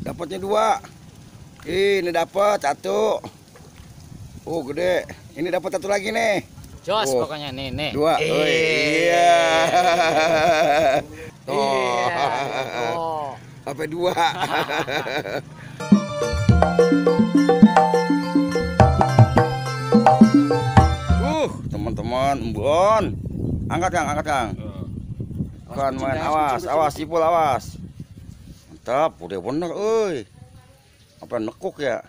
Dapatnya 2. Ini dapat 1. Oh, gede. Ini dapat 1 lagi nih. Jos pokoknya nih. 2. Oh, iya. Oh. Sampai 2. Teman-teman, embon. Angkat Kang. Bukan main, awas, sipul awas. Mantap, udah bener, euy. Apa nekuk ya?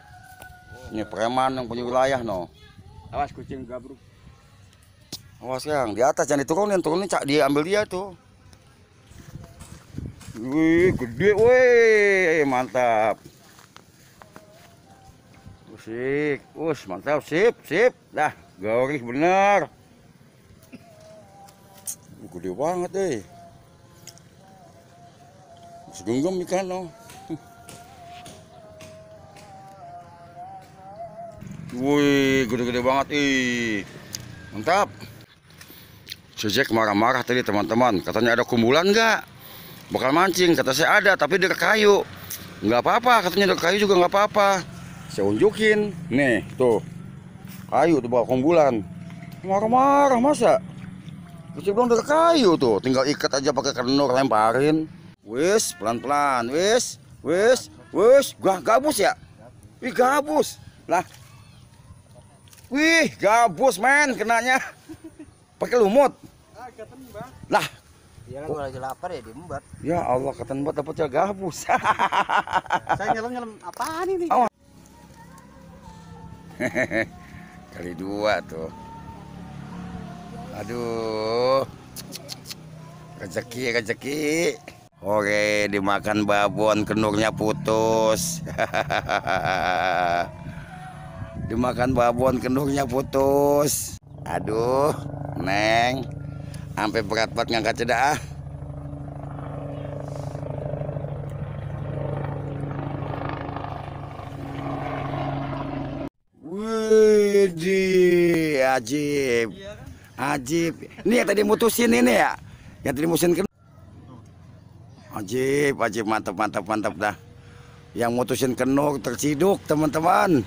Ini preman yang punya wilayah no. Awas kucing gabruk. Awas Kang, di atas jangan diturunin, cak diambil dia tuh. Wih, gede, wih, mantap. Usik, mantap, sip. Dah, gaurih bener. Gede banget, Segenggam ikan no. Wih, gede-gede banget, mantap. Si Jack marah-marah tadi teman-teman, katanya ada kumbulan nggak? Bakal mancing, kata saya ada, tapi dekat kayu. Nggak apa-apa, katanya dekat kayu juga nggak apa-apa. Saya unjukin, nih tuh, kayu tuh bawa kumbulan. Marah-marah masa? Saya bilang dekat kayu tuh, tinggal ikat aja pakai kenur lemparin. Wis, pelan-pelan, wis, gabus ya? Wih, gabus. Lah. Wih, gabus men kenanya. Pakai lumut. Lah. Iya kan kalau lagi lapar ya diembat. Ya Allah, katan buat dapetnya gabus. Saya nyelam apaan ini? Oh. Kali 2 tuh. Aduh. Rezeki. Oke, dimakan babon, kenurnya putus. Dimakan babon, kenurnya putus. Aduh, Neng, sampai berat banget ngangkat cedah. Wih, ajib. Ini yang tadi mutusin ini ya, yang tadi mutusin. Ajib, mantap dah. Yang mutusin kenur terciduk teman-teman.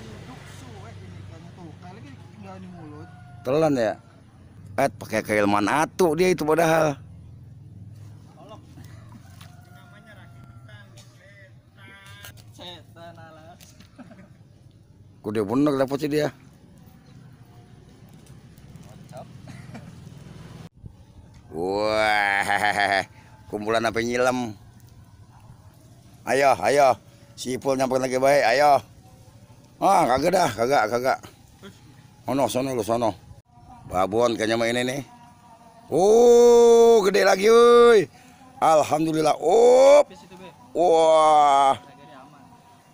Telan ya. Pakai keilmuan atu dia itu padahal. Udah bener dapetnya dia. Wah, kumpulan apa nyilam. Ayo, sipul nyamperin lagi baik, ayo. Kagak. Sono. Babon kayaknya mah ini nih. Oh, gede lagi, euy. Alhamdulillah.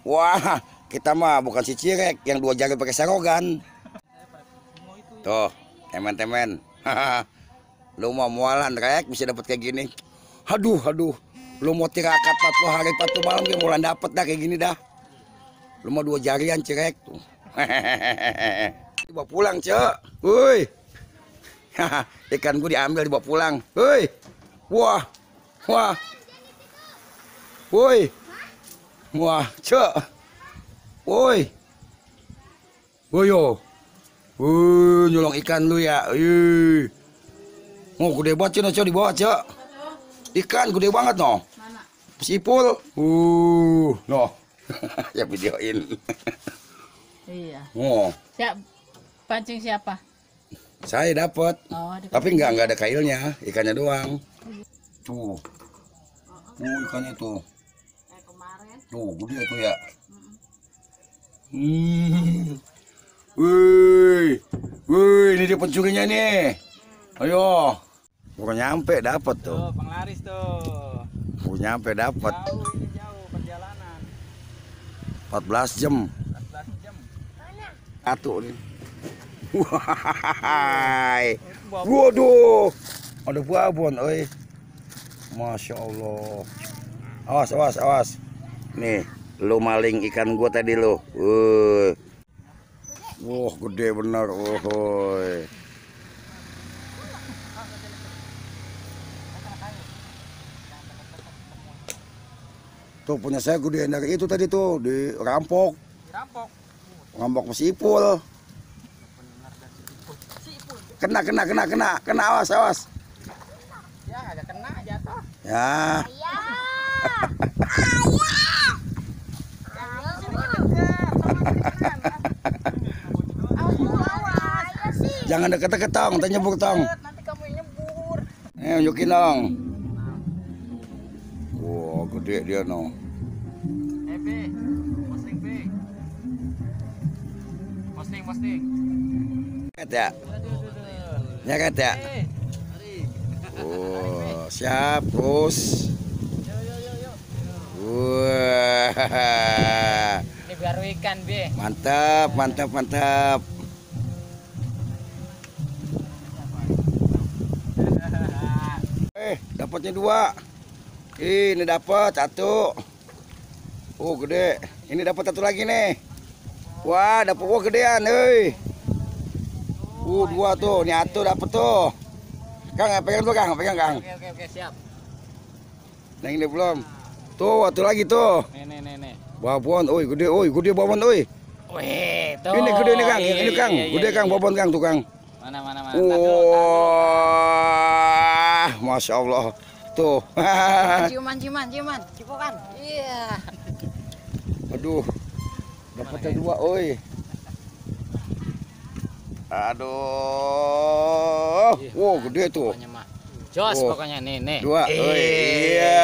Wah, kita mah bukan si Cirek yang 2 jari pakai sarogan. Tuh, temen-temen. Lu mau mualan rek bisa dapat kayak gini. Aduh. Lu mau tirakat 40 hari 40 malam dia mulan dapat dah kayak gini dah. Lu mau 2 jarian Cirek tuh. Dibawa pulang, Cek. Woi. Ikan gue diambil dibawa pulang. Woi. Wah. Woi. Wah, Cek. Woi. Woyo. Nyolong ikan lu ya. Gede banget, Cek, dibawa, Cek. Ikan gede banget, no. Mana? Sipul. No. Ya videoin. Iya. Pancing siapa? Saya dapat. Tapi nggak ada kailnya, ikannya doang. Tuh. Ikannya tuh. Kemarin. Tuh, gede tuh ya. Wih, ini dia pencurinya nih. Ayo. Bukan nyampe dapat tuh. Tuh, penglaris tuh. Bukan nyampe dapat. Jauh perjalanan. 14 jam. 14 jam. Satu nih. Wahai. Waduh. Ada babon, oi. Masya Allah. Awas. Nih, lu maling ikan gua tadi lu. Wah, gede bener. Woi. Tuh punya saya gede dari itu tadi tuh dirampok. Dirampok. Ngambok masih Ipul. Kena, awas. Ya agak kena jatuh. Ya. Jangan deket-deket tong, tanya nyebur tong. Nanti kamu yang nyebur. Unjukin dong. Wow, gede dia no. B, posting B. Posting. Nyeret ya? Nyeret ya? Oh, siap, terus. Wah. Ini baru ikan, B. Mantap. Dapatnya 2. Ini dapat 1. Oh, gede. Ini dapat 1 lagi nih. Wah, dapat gedean, euy. 2 tuh. Ini 1 dapat tuh. Kang, pegang tuh, Kang. Oke, siap. Nah, ini belum. Tuh, 1 lagi tuh. Nih. Babon, gede babon, oi. Wih, tuh. Ini gede nih, Kang. Ini, Kang. Gede, Kang, babon, Kang, tuh, Kang. Mana. Wah, Masya Allah. Tuh. Ciuman. Cipokan. Iya. Aduh. Dapatnya 2, oi. Aduh. Wow, gede tuh. Pokoknya mah. Jos Oh. pokoknya nih. 2, oi. Iya.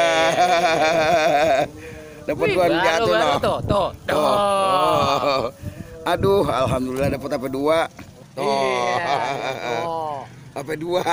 Dapat 2 di atas Baru noh. tuh. Oh. Aduh, alhamdulillah dapat apa 2. Iya. Oh. Apa 2.